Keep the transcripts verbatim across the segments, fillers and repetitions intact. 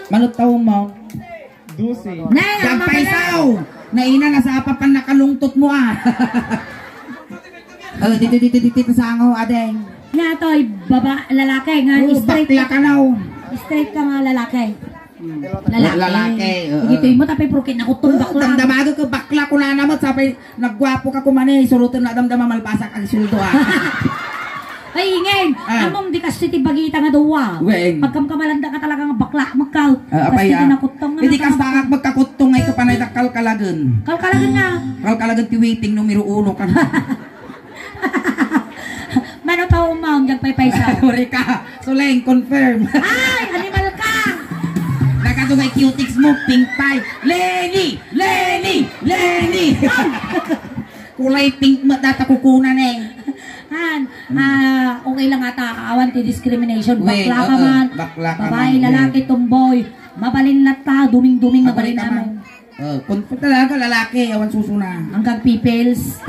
Manut taon mo? Dose. Nay, ang Diyan pa magaling. Isaw! Naina, nasa apapan nakalungtot mo, ah. Oh, dito, dito, dito, dito sa ango, adeng. Nga to, ay baba, lalaki, nga Oh, straight. Bakla ka na, oh. Straight ka nga lalaki. Hmm. Lalaki. Lalaki, oo. Ito mo, tapi puro kinakutong Oh, bakla. Damdamaga ka, bakla ko na naman, sabi, Naggwapo ka kuman eh, suruton na damdama malpasak ang suldo, ah. Ay, ingay! Ah. Among di kasi ti bagita nga duwa. Weng. Pagkamkamalanda ka talaga nga bakla, magkaw. Ah, apay, Kasi ah. Kinakutong nga Hindi ka nakakutong. Sa magkakuttong nga ito panay kalkalagan. Kalkalagan nga. Kalkalagan ti waiting numero uno ka. Mano pa umaw, diag paypaysa. Sorry ka. Suleng, confirm. Ay, animal ka! Nakadugay cutics mo, pink pie. Lenny! Lenny! Lenny! Kulay pink mo data kukunan eh. Han, ah, okay lang ata, awan ti discrimination. Weng, Bakla ka oo, man, bakla ka babae, man, lalaki, weng. Tomboy, mabalin latta, duming-duming, Ako mabalin ka man. Namin. Oh, kung talaga lalaki, awan susuna. Ang kag pipils.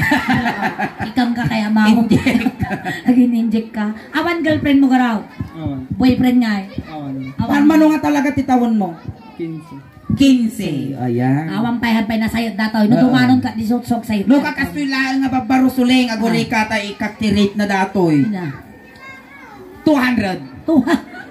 Ikam ka kaya mao. Inject. Naging inject ka. Awan girlfriend mo garaw. Awan. Boyfriend nga eh. Awan. Awan. Paano nga talaga ti taon mo? Quince. Quince. Ayan. Awan pay, han pay nasayod datoy. No, Oo. Dumanon ka, di sutsog sa'yo. No, kakastoy laeng nga babarusuling, aguli Ah. ka ta ikaktirate na datoy. Ina. Two hundred. Two,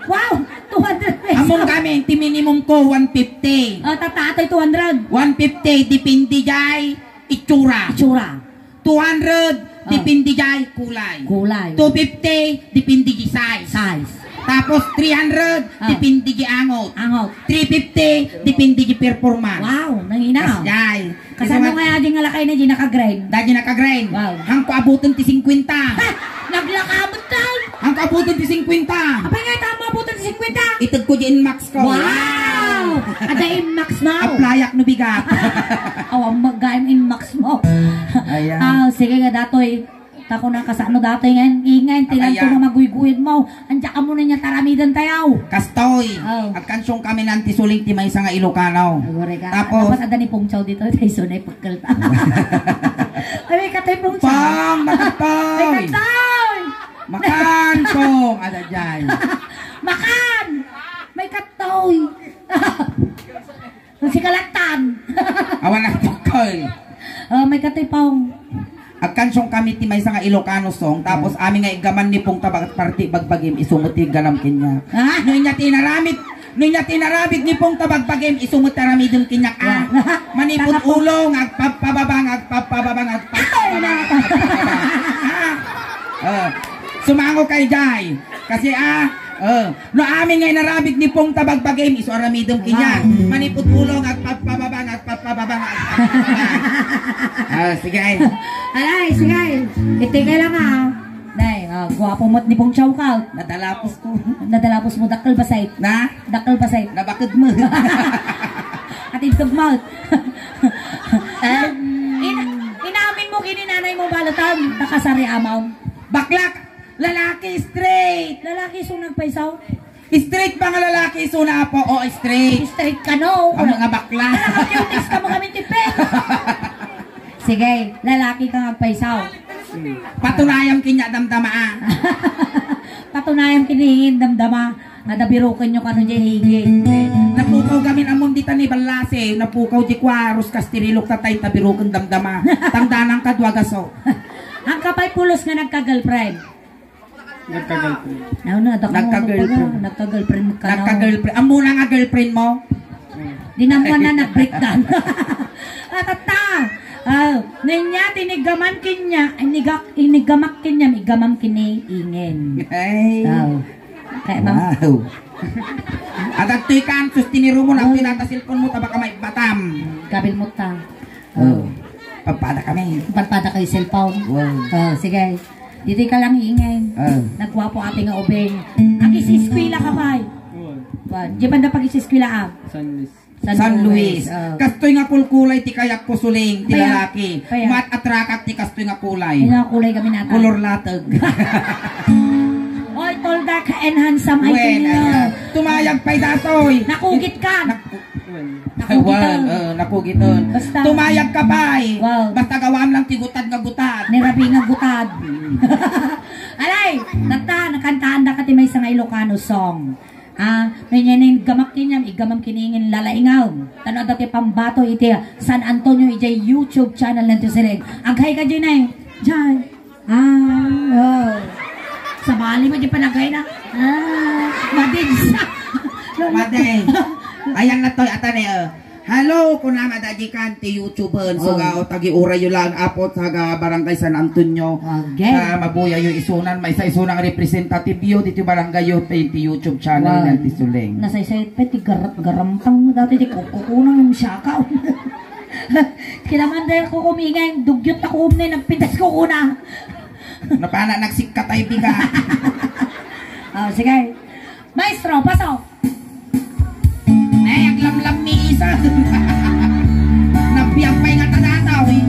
wow! Two hundred pesos. Among kami, ti minimum ko, one fifty. Oh, tata, atoy two hundred. One fifty, depende jay itsura. Itsura. Two hundred, Ah. depende jay kulay. Kulay. Two fifty, depende jay size. Size. Tapos three hundred, Ah. depende jay angot. Angot. Three fifty, depende jay performance. Wow, nangina. Kas jay. Kasano Ito nga nga di nga lakay na di naka-grind? Dadi naka-grind. Wow. Hangko abuton ti singkwenta. Ha! Naglakabat ka! Hangko abuton ti singkwenta. Apay nga ita mo abuton ti singkwenta? Ited ko di Inmax ko. Wow! Ada Inmax mo? Aplayak no bigat. Awan maggaim Inmax mo. Ayan. Ah, sige nga datoy. Tako na kasano datoy ngayon, ingay, ti Ataya. Lanto nga maguyguyod mo. Anja ka muna niya taramidan tayaw. Kastoy, Oh. agkansyong kami nan ti suling ti maysa nga Ilocano. Agore ka. Tapos, Dapat ada ni Pungchaw dito, tayo sunay pagkalta. Ay, may katay Pungchaw. Pang, makatoy! May katay! Makan, Pong! Ada dyan. Makan! May katoy! Ang sikalatan. Awan ang tukol. Oh, may katoy Pong. Agkansyong kami ti maysa nga Ilocano song, tapos Ah. amin nga iggaman ni Pong Tabag-, parti bagbagim, isu met ti igganam kaniak. Ah? No inya ti inaramid, no inya ti inaramid ni Pong Tabagbagim, isu met ti aramidem kaniak, ah. Ah. Manipud Tama po. Ulo, nga agpapababa, nga agpapababa, nga agpapababa, Ay, nga nako. Agpapababa. Ah. Oh. Sumango kay jay. Kasi, ah, oh. No amin nga inaramid ni Pong Tabagbagim, isu aramidem kaniak. Ah. Manipud ulo, nga agpapababa, nga agpapababa, nga agpapababa. Ah, sige. Alay, sige. Iti ka lang, ah. Day, ah, guwapo mo't ni Pong Chow ka. Nadalapos ko. Nadalapos mo, dakkel basay. Na? Dakkel basay. Nabaked mo. At intog mo. Eh? In-, inamin mo kini nanay mo, balotan. Nakasari amaw. Baklak! Lalaki, straight! Lalaki, so nagpaisaw? Straight ba nga lalaki, isuna, Apo? Oo, straight. Straight ka, no? Ang mga bakla. Nakakiyutis ka mo kami, tipid. Sige, lalaki ka nga agpaisaw. Patunayam kaniak damdama, ah. Patunayam kini damdama. Ada biruken nyo kano jay higi. Napukaw gamin amon dita ni Ballase, napukaw di kuaros, kastirilok tatay, tabiruken damdama. Tangdanang kadua gaso. Ang kapay pulos nga nagka-girlfriend. Nagka-girlfriend. Ano na, dako mo Nagka-girlfriend. Pala, nagka-girlfriend ka na. Nagka-girlfriend. Amo na nga girlfriend mo? Mm. Di na mo na nag-breakdown. Ah, tata. Ah, ninya, tinigaman kinya, iniga-, inigamak kinya, igamam kini ingen. Ay. Oh. Kaya, ma'am. Wow. Adagtoy kan, sus, tinirumo na, Ay. Pinata cellphone mo, tabaka may batam. Gabil mo ta. Oh. Pagpada kami. Pagpada kayo cellphone. Wow. Oh, sige. Didi ka lang ingay. Oh. Nagwapo ate nga ubing. Ag-isiskwela ka, pay. Oo. Ba, di ba na pag-isiskwela, ah? San Luis. San Luis. Oh. Kastoy nga kulkulay ti kayak ko suling, ti Kaya, lalaki. Kaya. Mat-attract ti kastoy nga kulay. Nga kulay kami nata. Kulor latag. Oy, tall, dark, and handsome, ay Wen, kanya. Ay, tumayag pay datoy. Nakugit ka. Nak- Nakugitun. Well, uh, nakugitun. Basta. Tumayag ka pay. Wow. Basta gawam lang ti gutad nga gutad. Ni Rabi nga gutad. Mm. Alay, tata, nakantaan da ka ti maysa nga Ilocano song. Ah, no inigamak kenyan, igamam kenni lalaigaw. Tano adda ti pambato iti San Antonio idiay YouTube channel na ti Seleng. Ag-hi ka, Jenay. Jay. Ah, oh. Sabali mo di panagay na. Ah, madinsa. Madi. Ayan na toy, atan, eh, oh. Hello, kunam, adda dikan ti YouTube-en. So, oh, ga, o, tagiurayo lang, Apo, taga Barangay San Antonio. Okay. Ah, mabuyayo isunan, maysa isunang representative yo diti barangay yo, ti, ti YouTube channel, wow, na ti Suleng. Nasaysay pa ti gar-, garampang mo dati, ti kukukunang yung siyakaw. Kinaman dahil ko kumingay, dugyot ako umne, nagpintas ko una. Napana, nagsikkat ay biga. Oh, sige. Maestro, pasok. Ay, aglamlam ni isa. Nabiag pay nga tadataw, eh.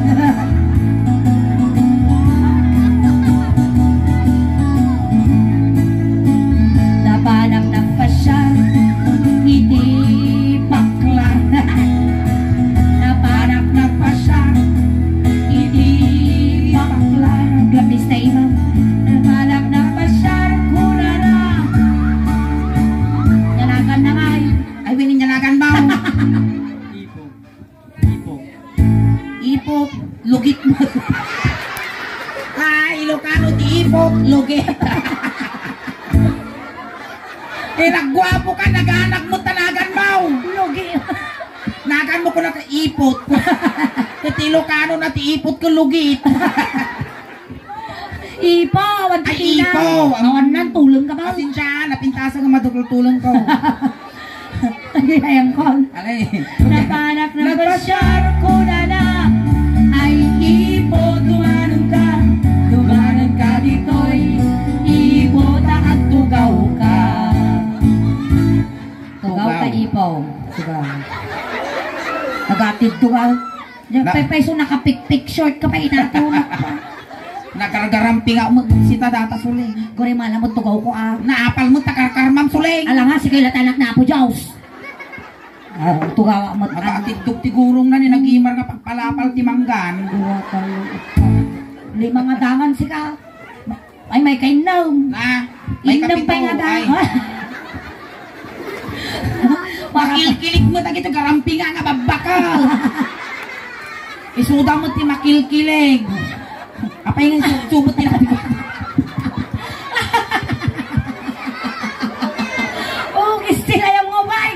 Napanak nagpasyar iti bakla. Napanak nagpasyar iti bakla. Grabe stay, ma'am. Napanak nagpasyar, kunana. Nyanagan na nga, eh. Ay, wini nyanagan mo. Ipot. Ipot. Ipot, lugit mo. Ay, Ilocano ti ipot, lugit. Eh, nagguapo ka, naganak mo, tanagan mo. Lugit. Nagan mo ko na ka ipot. Ti Ilocano na ti ipot ko, lugit. Ipo, awan ti Ay, pina. Ipo. Awan nan, tulong ka ba? Pasensya, napintasan nga madugul tulong ko. Ay, ayan ko. Alay. Napanak na Nagpasyar ko na na. Ay, Ipo, dumanan ka. Dumanan ka ditoy. Ipo, ta agtugaw ka. Tugaw ka, Tugaw. Ipo. Tugaw. Nagatid tugaw. Na- Pepay, so nakapikpik short ka pa, inatulog pa. Nagargaramping ako, magsita data, Suleng. Guri, mala mo, tugaw ko, ah. Naapal mo, takarkarmam, Suleng. Ala nga, sige, latanak na, Apo Diyos. Ah, tugaw mo, ah. Makatidtog ti gurong na ni, nagimar nga pagpalapal ti manggan. Dua, talo, upat. Lima nga dangan, sika. Ay, may kainnom. Na, may Innom kape pa to, nga ay. Daan. Makilkilig mo, dagito garampinga nga babbaka. Isuda mo ti makilkilig. Apay nga su-, sumot ti nagdi-, Oh, istilayam mo, bay.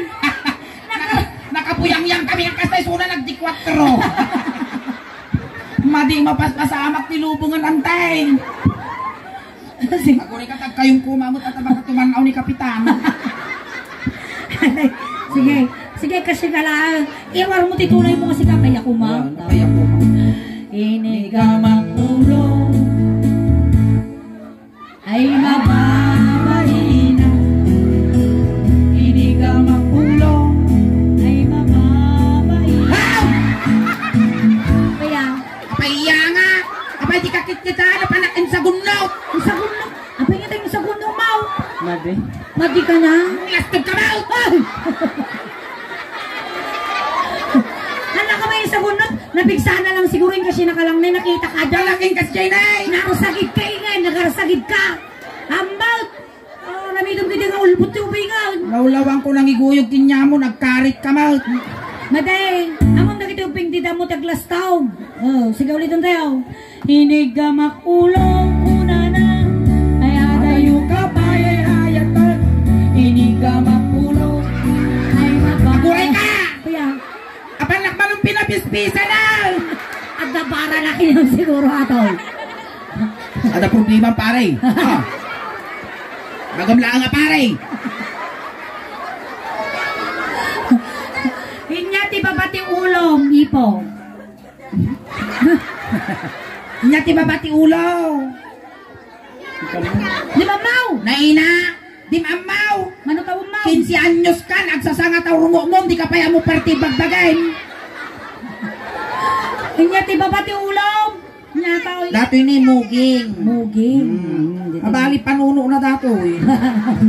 Naka-, nakapuyangyang kami, ang kasta isuna nagdi-kwatro. Madi mapaspasamak ti lubongan, antay. Sige. Aguri ka, tagkayong kumamot at abaka tumanaw ni Kapitan. Sige. Sige, kasi ka lang. Iwar mo ti tunay mo kasi ka, kaya kuma. Ah, kaya kuma. Inigamak ulo. Ay, mababaina. Inigamak ulo. Ay, mababaina. Haw! Kaya, Apay iya nga. Apay di kakit kita, ano pa na, insagunno. Insagunno? Apay nga tayo insagunno, Mau? Madi. Madi ka na? Lastog ka, Mau! Ay! Hala ka may insagunno? Nabigsa na lang siguro yung kasi nakalang na nakita ka dyan. Talaking kasi na eh. Narasagid ka, ingay. Nagarasagid ka. Ambal! Ah, namitom ti nga ulbot ti ubingan. Lawlawan ko nang iguyog ti nyamo, nagkarit ka met. Madi, amon dagiti ubing ti damo ti aglastaw. Oh, sige ulitan tayo. Inigamak ulo, kunana. Ay, adayo ka, payay, ayat ka. Inigamak ulo. Ay, mababa. Aguray ka! Kuya. Apan nakmanong pinapispisan na! Adda para na kayo siguro ato. Ada problema, pare. Ah. Magam lang nga, pare. Inya ti baba ti ulo, Ipo. Inya ti baba ti ulo. Di ba, Mau? Naina! Di maammaw! Mano ka ummaw? Kinse anyos ka, nagsasanga ta urungomom, di ka pay ammo parte bagbagem. Inya ti baba ti ulom. Inya ta, oy. Datoy ni muging. Muging. Hmm. Hmm, dito. Abali, panuno na datoy.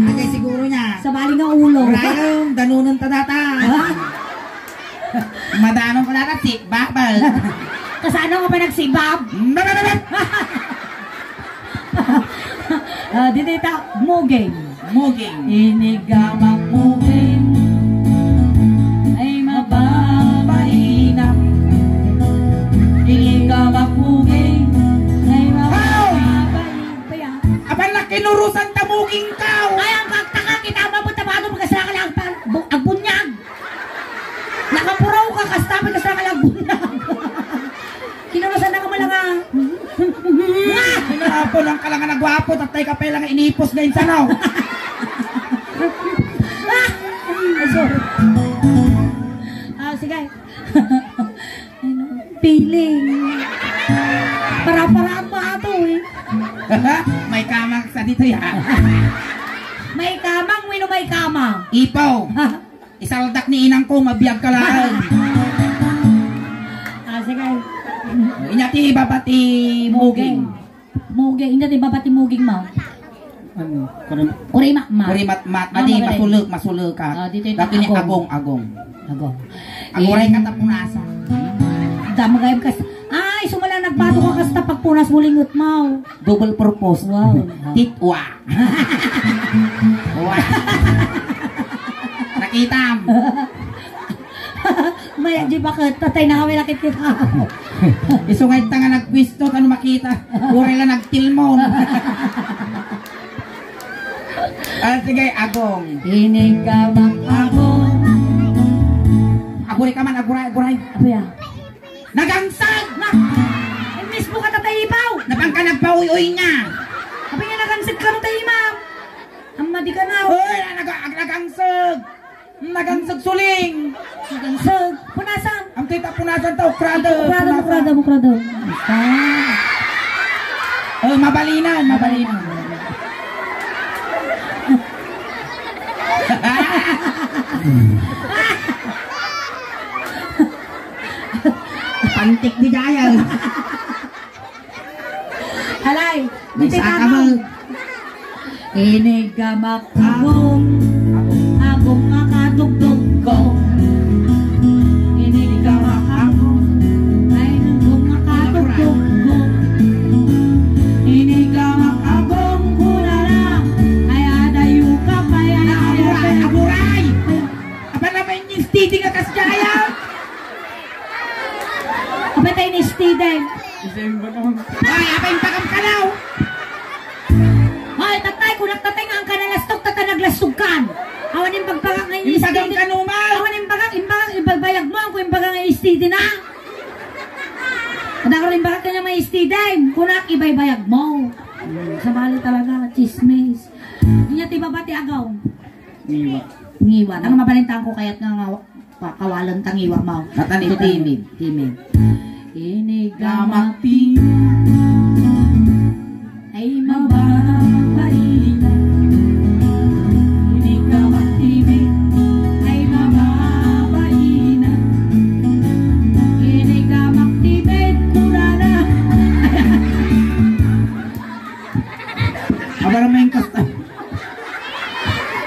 Agay siguro niya. Sabali nga ulo. Rayong, danunan ta data. Ha? Madanon ko data, si Baba. Kasano nga pa nagsibab? Mabababab! Ah, dito ita, muging. Muging. Inigamak muging ay mababainak. Inigamak muging ay mababainak. Apan nakinurusan ta muging ka. Ay, ang pagtaka, kita mo, punta ba ito, magkasakal ang pang-, bu-, agbunyag. Nakapuraw ka, kasta, magkasakal ang bunyag. Kinurusan na ka mo lang, ah. Inaapon ang kalangan na gwapo, tatay ka pa lang inipos na insano. Ah! Ay, sorry. Ah, sige. Ano? Feeling. Para-paraan pa ato, eh. May kamang sa dito, ya. May kamang, wino may kama? Ipaw. Isaldak ni inang ko, mabiag ka lang. Ah, sige. Inya ti ibaba ti muging. Muging. Inya ti ibaba ti muging mo. Ano? Kurim- Kurimat-mat. Kurimat-mat. Ah, adi, magaling. Masulek, masulek ka. Ah, dito yung Dati ni agong. Agong, agong. Agong. Aguray ka tapunasan. Damagayam kas-, ay, sumala nagbato ka kasta pagpunas mo lingot mo. Double purpose. Wow. Titwa. Wa. Nakitam. May di bakit? Tatay na kami nakikita. Isungay ta nga nagpwisto, kano makita? Uray lang nagtilmon. Ah, sige, agong. Inig ka mag-agong. Aguray ka man, aguray, aguray. Apa ya? Nagangsag! Na! Ay, mismo ka, Tatay Ipaw! Napang ka nagpauy-uy nga! Abi nga nagangsag ka, Tatay Imaw! Amma di ka na! Uy, naga-, nagangsag! Nagangsag suling! Nagangsag! Punasan! Ang tita punasan ta, ukrado! Ukrado, punasan. Ukrado, ukrado! Ah. Oh, mabalinaw, mabalinaw. Pantik di gayal. Halay, may dito saka ka mo. Inig ka makagong, agong makatugtog ko. Inig ka makagong, ay agong makatugtog ko. Inig ka makagong, kunana, ay adayo ka, kaya aburay, aburay! Apa naman yung steady nga kasjaya? Apa tayo ni steady? December naman. Ay, apa yung pakam ka daw? Ay, tatay, kunak tatay nga ang kanalastog, tata naglastog kan. Awan yung pagpagak nga yung steady. Yung pagam ka naman. Awan yung pagak, yung pagak, ibaybayag mo, ang yung pagak nga yung steady na. Kadakar yung pagak kanya may steady. Kunak, ibaybayag mo. Hmm, sabali talaga, chismis. Inya ti baba ti agaw. Ngiwa. Ngiwa. Ang mabalintaan ko kayat nga nga pa-, kawalan ta ngiwa mo. Matan ito timid. Timid. Ini gamak ti ay mababaina. Ini gamak timid ay mababaina. Ini gamak timid, kunana. Abara mo yung kasta.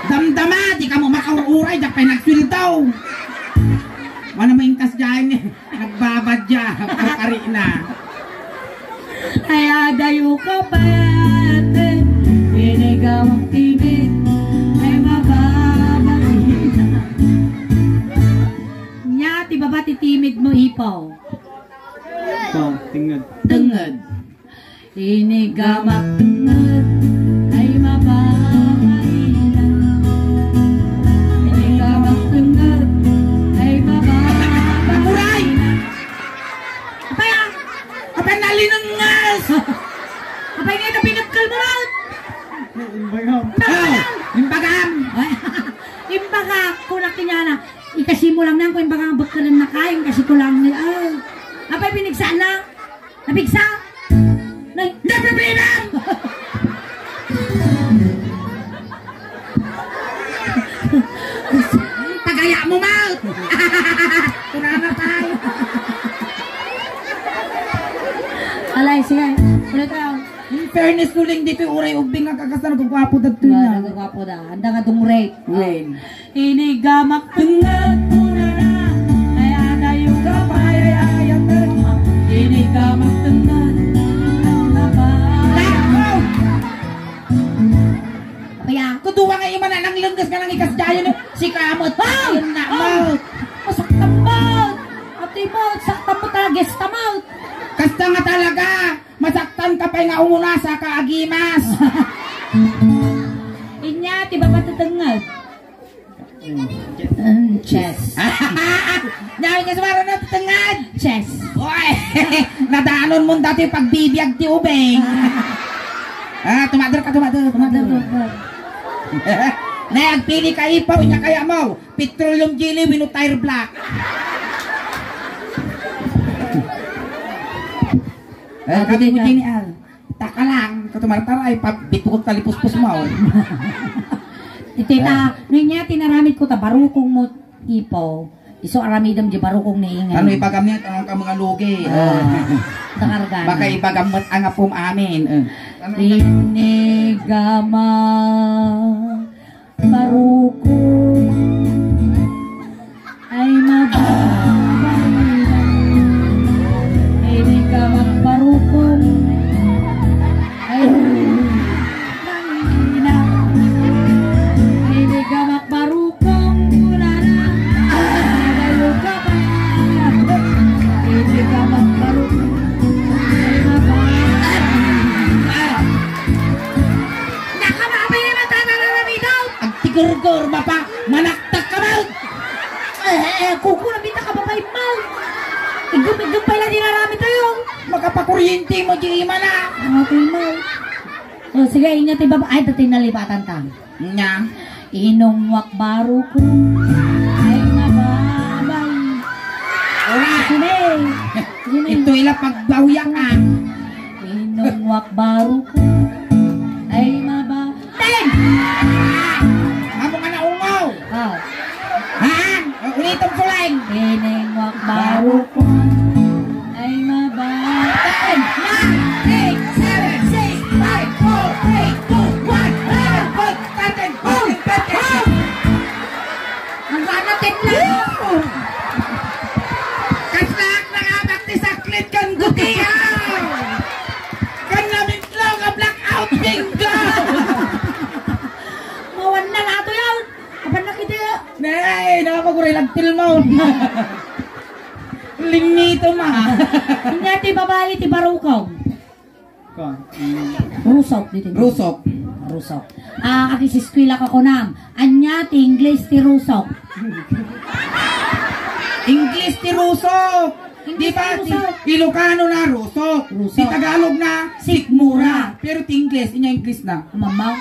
Damdama, di ka mo makauray, di pay nagsweldo. Wala mo yung kasdiay ni, nagbabadya, karkari na. Ay, adayo ka pa, ate. Inigaw ang timid, ay mababait. Nya, ti baba ti timid mo, ipaw. Ito, tingad. Tenged. Ini gamak tenged ay mababainan. Ini gamak tenged ay mababainan. Aguray! Apay, ah? Apay nalinengnges? Apay nga ito pinagkal mo ron? Imbagam. Ah, imbagam. Ay, imbagak, kunak kinyana. Ikasi mo lang nang ko imbagak, bakkalan na kain, kasi ko lang ni, ah. Apay pinigsaan na? Napigsa? Nay, napipinan! Tagaya mo, ma! Kurana tayo. Alay, sige. Ulit daw. In fairness, tuling dito yung uray ubing nga kakasta, nagkagwapo da to. Wala, na. Nagkagwapo da. Anda nga dungre. Win. Ini gamak tenged, kunana, ay adayo ka pay ay ayat. Ini gamak tenged, kunana ba? Kaya, kuduwa Nananglengges nga nangikasdiayo ni sika met. Ay! Ayun na, met. Masaktan met. Atoy met, saktan met, tagis ta met. Kasta nga talaga, masaktan ka pay nga umunasa ka agimas. Inya, ti baba ti tengnged. Mm, chess. Dahil nga sumaro na ti tengnged. Chess. Oy! Nadanon mo dati pagbibiag ti ubing. Ah, tumader ka, tumader. Tumader, tumader. Nay, agpili ka, Ipaw, inya kaya mo. Petroleum jelly wenno tire black. Eh, kami mo, Jenny, ah. Taka lang, katumartaray, pa, bitbukot ka lipuspos mo. Iti ta, no inya tinaramid ko ta barukong mo, Ipaw. Isu aramidem di barukong ni Ingay. Ano ibagam niya? Ano ka mga lugi? Ah, takargan. Baka ibagam met ang apom amin. Eh. Ano ibagam? Inigama barukong ay mababay na. Inigama barukong ay mababay na. Inigama barukong kunana. Ay, ka ba? Hindi ka magbarukong. Ay, mababa. Nakababay na mata na raramidaw. Agtigurgur, mapa, manaktak ka ba? Eh, eh, eh, kuko na bita ka, babay mo. Igum-igum pa ila di rarami tayo. Makapakuryente mo, di imana. Ano, tayo mo? O, sige, inyo ti baba. Ay, dati nalipatan ta. Nya. Inong wakbaro ko. Ay, mababay. Ora! Sine? Sine? Ito ila pagbawiak, ah. Inong wakbaro ko. Ay, maba-, Ten! Amo ka na ungaw! Ah. Ha? Ulitom ko lang. Inong wakbaro ko. Ay, maba-, Ten! Nine! Eight! Seven! Six! Five! Four! Three! Two! One! Eleven! Thirteen! Fourteen! Fifteen! Ang gana, ten lang. Kaslak na nga, bakti saklit kan gutiaw. Kan namitlaw nga blackout, bingo. Mawan na nga to yan. Apan nakita. Nay, nakapaguray lang tilmaw. Limito ma. Inya ti babali ti barukong. Kuan, mm. Rusok, dito. Rusok. Rusok. Ah, akisiskwela ka kunam. Anya ti English ti rusok? English ti rusok. English Di ba ti ti rusok. Ilocano na rusok? Rusok. Ti Tagalog na sikmura. Pero ti English, inya English na. Mama.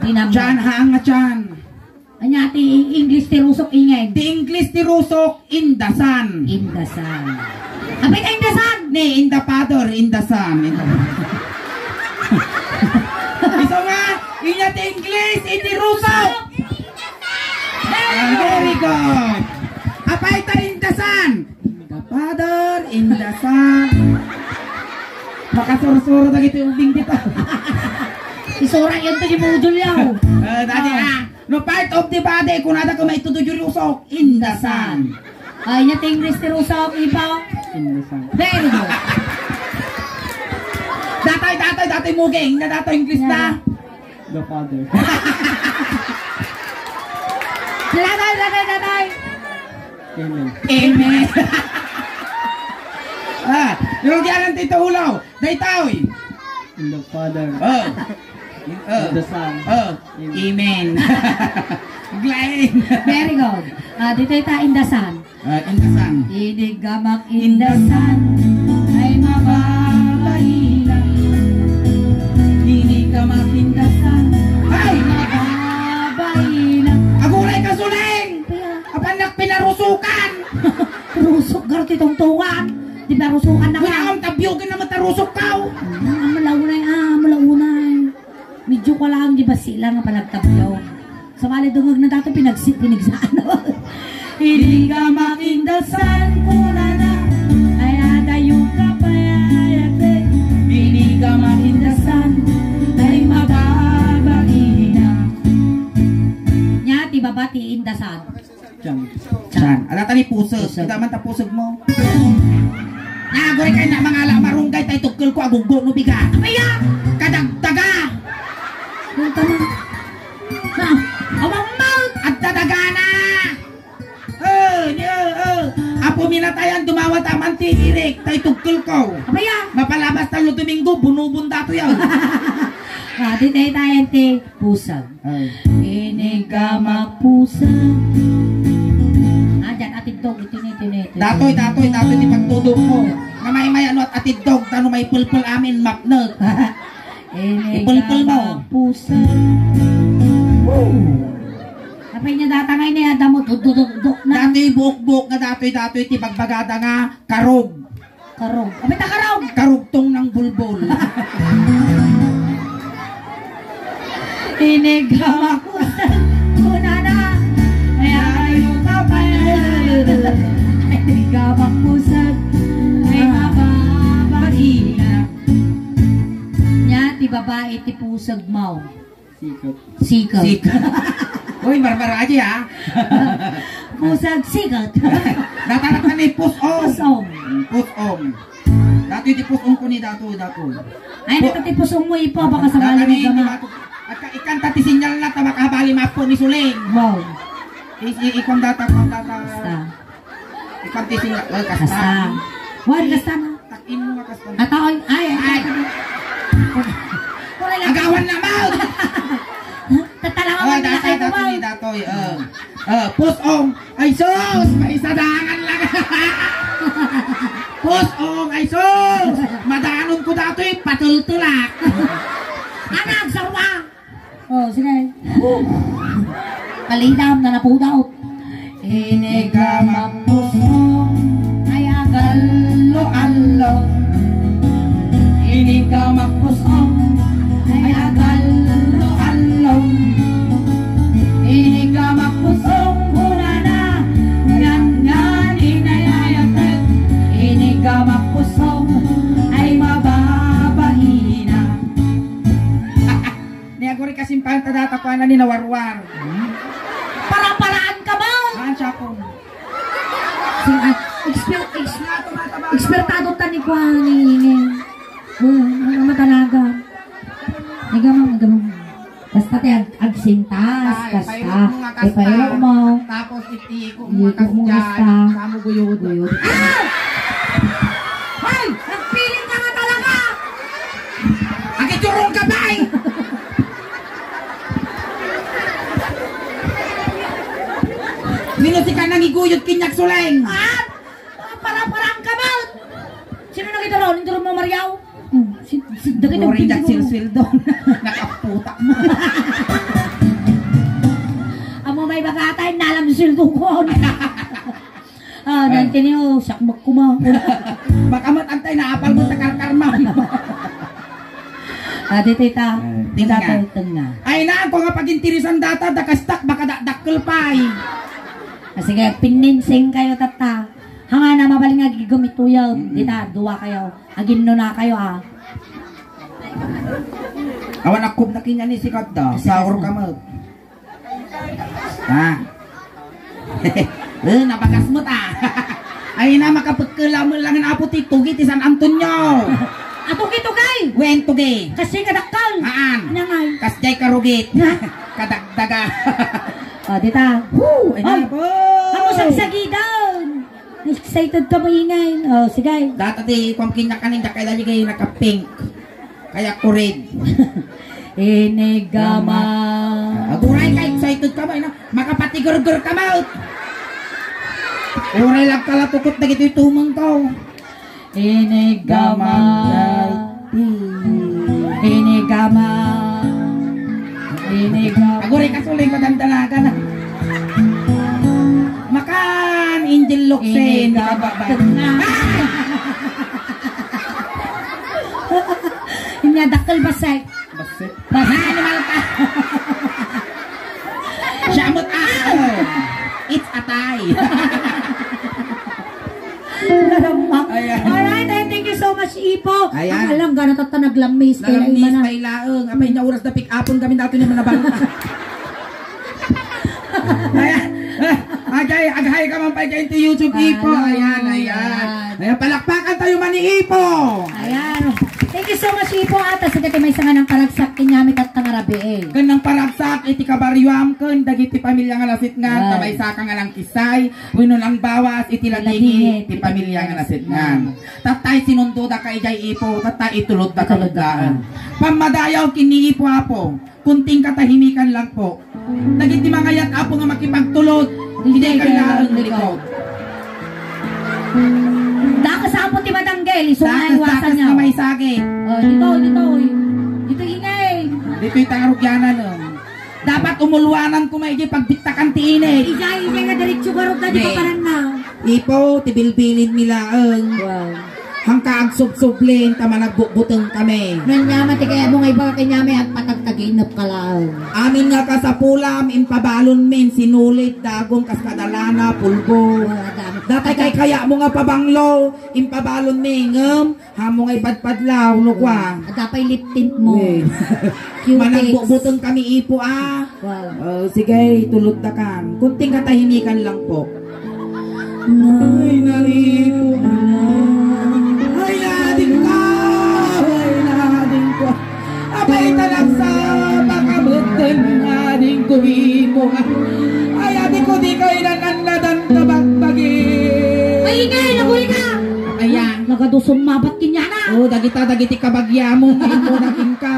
Tinama. Chan, haang nga chan. Anya ti English ti rusok ingen? Ti English ti rusok, in the sun. In the sun. Apay ka in the sun? Ni, in the father, in the son. In the... Isu nga, inya ti English, iti rusok. Ah, very good. Apay ta in the sun? In the father, in the son. Makasursuro dagiti ubing dito. Isura yan to di module yaw. Eh, dati, ah. Ah. No part of the body, kunada ko maitudo di rusok, in the sun. Ay, nya ti English ti rusok, iba. In the sun. Very good. Datay, datay, datay muging, na datay English na. Yeah. The father. Datay, datay, datay. Amen. Amen. Ah, yung diyan ang tito ulaw. Daytoy. In the Father. Oh. Oh. In the Son. Oh. Amen. Amen. Glenn. Very good. Ah, dito ta in the Son. Ah, in the Son. Iniggamak in the Son. Ay mababaina. Iniggamak in the Son. Ay! Ay mababaina. Aguray ka, Suleng! Kaya apan nak pinarusukan. Rusok garo ti tungtungan. Di ba rusukan na ka? Wala akong tabyugan na matarusok ka, oh. Ah, malaunay, ah, malaunay. Medyo ka lang, di ba sila nga panagtabyaw? Sa bali, dungag na dato, pinagsi-, pinagsaan. Hindi ka makindasan, kunana. Ay, adayo ka pa, ay, ate. Hindi ka makindasan, ay, mababali na. Nya, ti baba, ti indasan. Chan. Chan. Ala, tani puseg. Puseg. Kita man ta puseg mo. Naguri kay na mangala marunggay tay tukkel ko aguggo no bigat. Aya! Kadagdaga! Punta na. Na. Inatayan, dumawat aman ti irik, tay tugkelko. Apay a? Mapalabas tallo Domingo, bunubon datoy a. Ah, di tayo tayo ti pusag. Ay. Iniga mapusag. Ah, diyan, atiddog, ito na, ito na, ito na. Datoy, datoy, datoy, ti pagtudok mo. Namay-may ano at atiddog, tano may pulpul amin, mapnek. Iniga mapusag. Ipulpul mo. Woo! Apay niya data nga ini, adda mo, dududukduk na. Datoy buok-buok nga datoy, datoy, ti bagbagada nga karog. Karog. Apay ta karog? Karugtong ng bulbol. Iniga mapusag. Una na. Ay, ay, ay, ay. Iniga mapusag. Ay, mababaina. Nia, ti babai, ti pusag mo. Sikat. Sikat. Sikat. Uy, Barbara Aji, ha? Pusag sikat. Datanak na ni Pusom. Pusom. Pusom. Datoy ti pusom ko ni Dato, Dato. Ay, pu- datoy ti pusom mo, Ipo, baka sa datoy bali ni mo gama. Dato. At ka-, ikanta ti sinyal na, ta makabali mapo ni Suling. Wow. Is-, i-, ikon data, ikon data. Basta. Ipantisin nga, oh, kasta. Kasta. Wan, kasta na. Takin mo nga kasta. Ataon, ay, ay, ay. Agawan na mo! Tatalangan mo na kayo, datoy, datoy, oh. Oh, pusong. Ay, sus! May sadangan lang. Pusong, ay, sus! Madanon ko datoy, patultulak. Anak, sarwa! Oh, sige. Palidam na napudaw. Iniga mapusong ay agallo-allo. Iniga mapusong ay agallo-allo. Iniga mapusong hunana, ngan, ngan, inayayatek. Iniga mapusong ay mababaina. Ni aguri kasimpang ta data kuana ni nawarwar. Para-paraan ka ba? Haan siya po. Sing-, ah, exper-, ex-, expertado ta ni kuan ni, ni, hmm, ang matanaga. Ay, gamang, gamang. Basta ti ag-, agsintas, ay, kasta. Ipaylo mo nga kasta. Ipaylo mo. Tapos iti Iko mo nga kasta. Iko mo kasta. Samo guyod. Guyod. Ah! Ay! Nagpiling ka nga talaga! Agitsurong ka ba, eh? Sino si ka nangiguyod, kinyak suleng? Ah! Para-parang ka ba? Sino nagituro? Ninduro mo, Mariaw? Hmm, si, si, dagiti Uring agpinsingo. Silsweldo. Nakaputak mo. Amo may bagatay, nalam sildo ko. Ah, nanti niyo, sakmak ko ma. Baka mat antay, naapal mo sa karkarma. Ah, dito ita. Eh, ita tenga. Tenga. Ay, na, ako nga pag-interesan data, dakastak, baka dakdakkel pa, eh. Ah, sige, pininsing kayo, tata. Hanga na mabaling nga gigum ituyaw. Mm-mm. Dita, dua kayo. Aginno na kayo, ah. Awan akub na kinya ni sikat da. Saur ka mo. Ah. Eh, nabagas mo ta. Ay na, makapagkala mo lang nga apo ti tugi ti San Antonio. Atugi-tugi. Wen tugi. Kasi kadakkel. Haan. Nangay. Kasjay karugit. Na. Kadagdaga. Oh, dita. Woo! Ay, ay, na po. Amo sagsagidan. Excited ka mo, ingay. Oh, sige. Data ti, kung kinakanin, dakay dali kayo naka-pink. Kaya kurid. Inigama. Aguray ka, excited ka ba? Ina, makapatigurgur ka, maut. Uray lang kala tukot na gito'y tumang tao. Inigama. Inigama. Inigama. Aguray ka, suling, madandalagan na. Makan, Angel Locsin. Inigama. Di ka ba, ba? Inya, dakkel basay. Basik. Basta animal ka. Siya mo't ako. It's a tie. Nalamak. Ayan. Alright, ay, thank you so much, Ipo. Ayan. Ang alam, gana tatta naglamis. Naglamis, kay laeng. Apay niya oras na pick-upon kami nato ni Manabang. Ayan. Eh, agay, agay ka man pa dyan to YouTube, Ipo. Ayan, ayan. Ayan, palakpakan tayo man ni Ipo. Ayan. Thank you so much, Ipo. At sa dati maysa nga nangparagsak ken ni Ami tatta nga rabii. Ken nangparagsak iti kabarioam ken dagiti pamilia nga nasitngan, ta maysaka nga nangkisay wenno nangbawas iti ladingit ti pamilia nga nasitngan. Tattay sinundodaka idiay Ipo, tattay itulodda. Itulodda. Pamadayaw ken ni Ipo, Apo. Kunting katahimikan lang po. Dagiti mangayat, Apo, nga makipagtulod, idiay kailaeng likod. Dakas, Apo, ti madanggel, isu nga iwasan niya. Dakas nga maisagit. Oh, dito, dito, eh. Dito, ingay. Dito ita nga rugianan, oh. Dapat umulwanan ko may di pagbittakan ti init. Ijay, ijay nga diretso garot na di papanan na. Ipo, ti bilbilin mi laeng. Wow. Hangka agsubsublin, ta managbutbuteng kami. Nanyama ti kayatmo nga ibaga ken Ami, agpatagtaginep ka laeng. Amin nga kasapulam, impabalonmin, sinulid, dagom, kas kadalana, pulbo. Wow, dami. Datay kay kayatmo nga pabanglo, impabalonmi, ngem, amo nga ipadpadlaw, no kua. Adda pay lip tint mo. Yes. Cutex. Managbutbuteng kami, Ipo, ah. Wow. Oh, sige, tulodda kan. Kunting katahimikan lang po. Ay, nalipo na. Ay, ading ko! Ay, ading ko! Apay, talagsa, baka beten, ading ko, imo ka. Ay, ading ko, di ko inananadan, tabagbagi. Ay, ingay, naguri ka! Ayan. Nagadusom mabat kinyana. Oh, dagita, dagiti kabagiamo, imo na ka.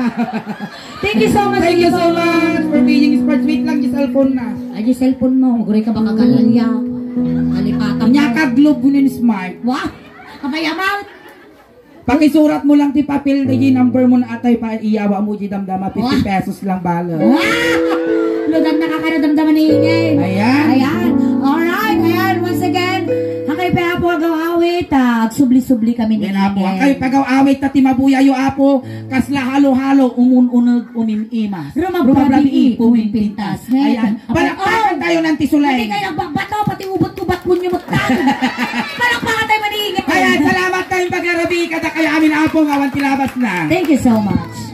Thank you so much, Thank you so Ipo. Much for being sports. Wait lang, yung cellphone na. Ay, yung cellphone mo. Maguray ka baka kalalya. Kalipatan mo. Inyaka globe mo nin smart. Wah! Kapay amount! Pakisurat mo lang ti papel, di number mo na atay pa, iyawa mo di damdama, fifty Wah! Pesos lang bala. Wah! Lugan na kakano damdaman ni Ingay. Ayan. Ayan. Alright, ayan. Once again, hakay pa po agaw awit, ah, agsubli-subli kami ni Yan na po. Ingay. Hakay pagaw awit ta ti mabuyayo, Apo. Kasla halo-halo, umun-uneg, umim-imas. Rumabrabii, pumimpintas. Ayan. Apo, Palakpakan oh! Tayo ng tisulay. Pati kayo nagbabato, pati ubot ko, batwon nyo magtan. Palakpakan tayo maningit. Ayan, salamat tayong pagrabii. Kada kayo amin, Apo, nga awan ti labas na. Thank you so much.